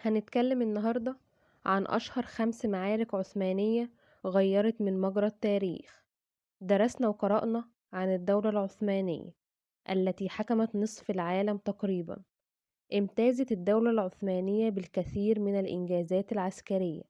هنتكلم النهاردة عن أشهر 5 معارك عثمانية غيرت من مجرى التاريخ. درسنا وقرأنا عن الدولة العثمانية التي حكمت نصف العالم تقريبا. امتازت الدولة العثمانية بالكثير من الإنجازات العسكرية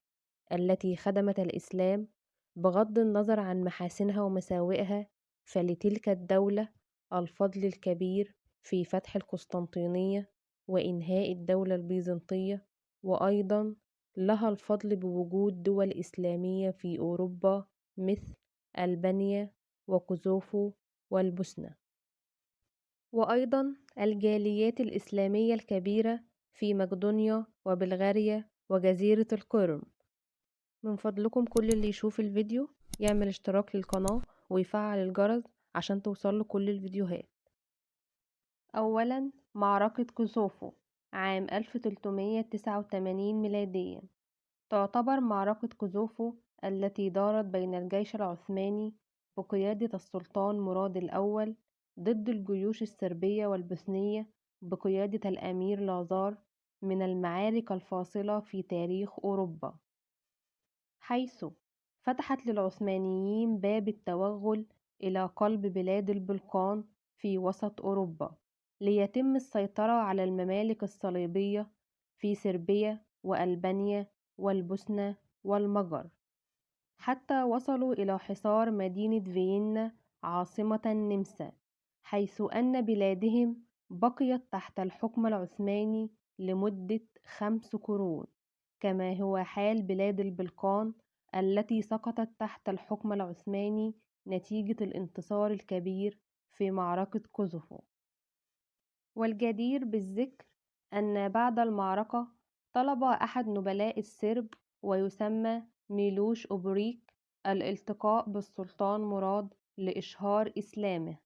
التي خدمت الإسلام بغض النظر عن محاسنها ومساوئها، فلتلك الدولة الفضل الكبير في فتح القسطنطينية وإنهاء الدولة البيزنطية، وأيضا لها الفضل بوجود دول إسلامية في أوروبا مثل ألبانيا وكوزوفو والبوسنة، وأيضا الجاليات الإسلامية الكبيرة في مقدونيا وبلغاريا وجزيرة القرم. من فضلكم كل اللي يشوف الفيديو يعمل اشتراك للقناة ويفعل الجرس عشان توصل كل الفيديوهات. أولا، معركة كوزوفو عام 1389 ميلاديا. تعتبر معركة كوزوفو التي دارت بين الجيش العثماني بقيادة السلطان مراد الأول ضد الجيوش الصربية والبوسنية بقيادة الأمير لازار من المعارك الفاصلة في تاريخ أوروبا، حيث فتحت للعثمانيين باب التوغل إلى قلب بلاد البلقان في وسط أوروبا ليتم السيطرة على الممالك الصليبية في صربيا وألبانيا والبوسنة والمجر، حتى وصلوا إلى حصار مدينة فيينا عاصمة النمسا، حيث أن بلادهم بقيت تحت الحكم العثماني لمدة 5 قرون، كما هو حال بلاد البلقان التي سقطت تحت الحكم العثماني نتيجة الانتصار الكبير في معركة كوزوفو. والجدير بالذكر أن بعد المعركة طلب أحد نبلاء السرب ويسمى ميلوش أوبريك الالتقاء بالسلطان مراد لإشهار إسلامه،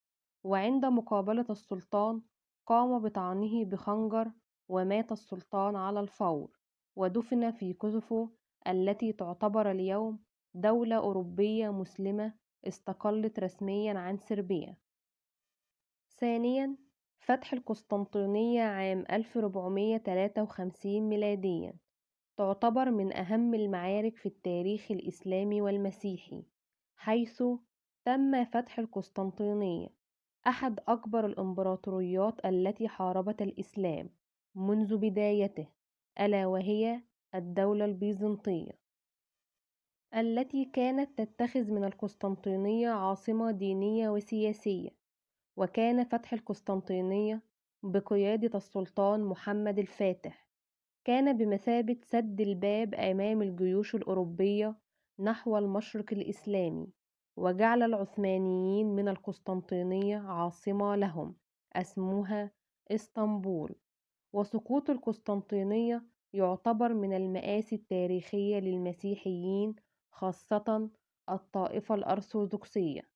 وعند مقابلة السلطان قام بطعنه بخنجر ومات السلطان على الفور، ودفن في كوزوفو التي تعتبر اليوم دولة أوروبية مسلمة استقلت رسميا عن صربيا. ثانيا، فتح القسطنطينية عام 1453 ميلاديا تعتبر من أهم المعارك في التاريخ الإسلامي والمسيحي، حيث تم فتح القسطنطينية أحد أكبر الإمبراطوريات التي حاربت الإسلام منذ بدايته، ألا وهي الدولة البيزنطية التي كانت تتخذ من القسطنطينية عاصمة دينية وسياسية. وكان فتح القسطنطينية بقيادة السلطان محمد الفاتح كان بمثابة سد الباب أمام الجيوش الأوروبية نحو المشرق الإسلامي، وجعل العثمانيين من القسطنطينية عاصمة لهم أسموها إسطنبول. وسقوط القسطنطينية يعتبر من المآسي التاريخية للمسيحيين، خاصة الطائفة الأرثوذكسية.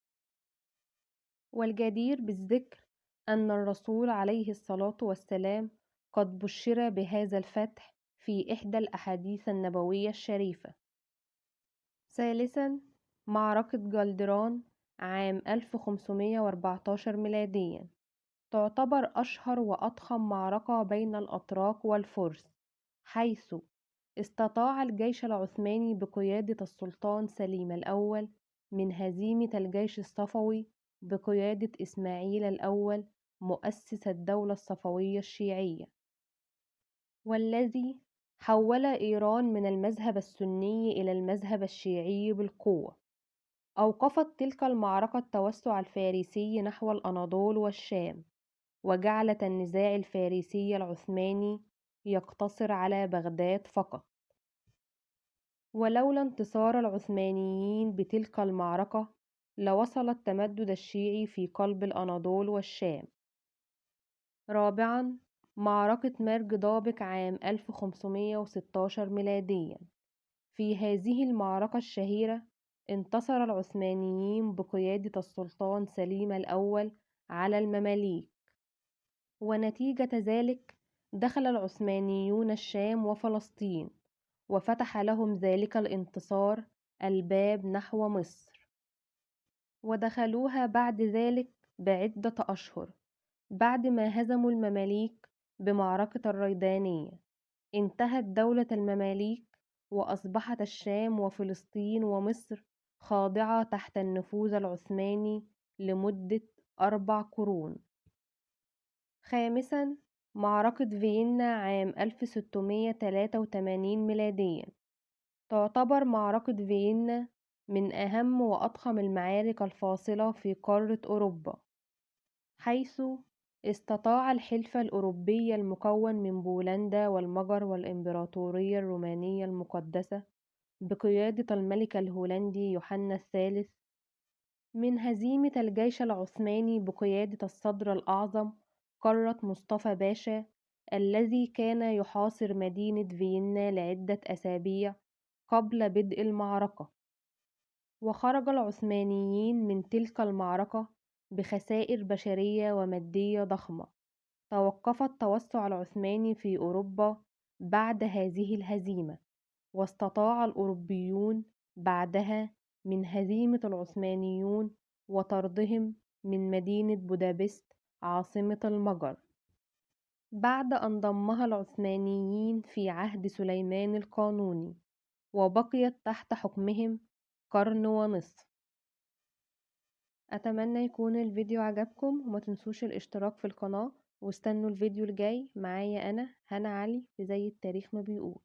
والجدير بالذكر أن الرسول عليه الصلاة والسلام قد بشر بهذا الفتح في إحدى الأحاديث النبوية الشريفة. ثالثا، معركة جالدران عام 1514 ميلاديا تعتبر أشهر وأضخم معركة بين الأتراك والفرس، حيث استطاع الجيش العثماني بقيادة السلطان سليم الأول من هزيمة الجيش الصفوي بقيادة إسماعيل الأول مؤسس الدولة الصفوية الشيعية، والذي حول إيران من المذهب السني إلى المذهب الشيعي بالقوة. أوقفت تلك المعركة التوسع الفارسي نحو الأناضول والشام، وجعلت النزاع الفارسي العثماني يقتصر على بغداد فقط. ولولا انتصار العثمانيين بتلك المعركة لوصل التمدد الشيعي في قلب الأناضول والشام. رابعا، معركة مرج دابق عام 1516 ميلاديا. في هذه المعركة الشهيرة انتصر العثمانيين بقيادة السلطان سليم الأول على المماليك، ونتيجة ذلك دخل العثمانيون الشام وفلسطين، وفتح لهم ذلك الانتصار الباب نحو مصر، ودخلوها بعد ذلك بعدة أشهر بعد ما هزموا المماليك بمعركة الريدانية. انتهت دولة المماليك، وأصبحت الشام وفلسطين ومصر خاضعة تحت النفوذ العثماني لمدة 4 قرون. خامسا، معركة فيينا عام 1683 ميلاديا. تعتبر معركة فيينا من أهم وأضخم المعارك الفاصلة في قارة أوروبا، حيث استطاع الحلف الأوروبي المكون من بولندا والمجر والإمبراطورية الرومانية المقدسة بقيادة الملك الهولندي يوحنا الثالث من هزيمة الجيش العثماني بقيادة الصدر الأعظم قارة مصطفى باشا الذي كان يحاصر مدينة فيينا لعدة أسابيع قبل بدء المعركة. وخرج العثمانيين من تلك المعركة بخسائر بشرية ومادية ضخمة. توقف التوسع العثماني في أوروبا بعد هذه الهزيمة، واستطاع الأوروبيون بعدها من هزيمة العثمانيون وطردهم من مدينة بودابست عاصمة المجر، بعد أن ضمها العثمانيين في عهد سليمان القانوني، وبقيت تحت حكمهم قرن ونصف. أتمنى يكون الفيديو عجبكم، وما تنسوش الاشتراك في القناة، واستنوا الفيديو الجاي معايا أنا هنا علي في زي التاريخ ما بيقول.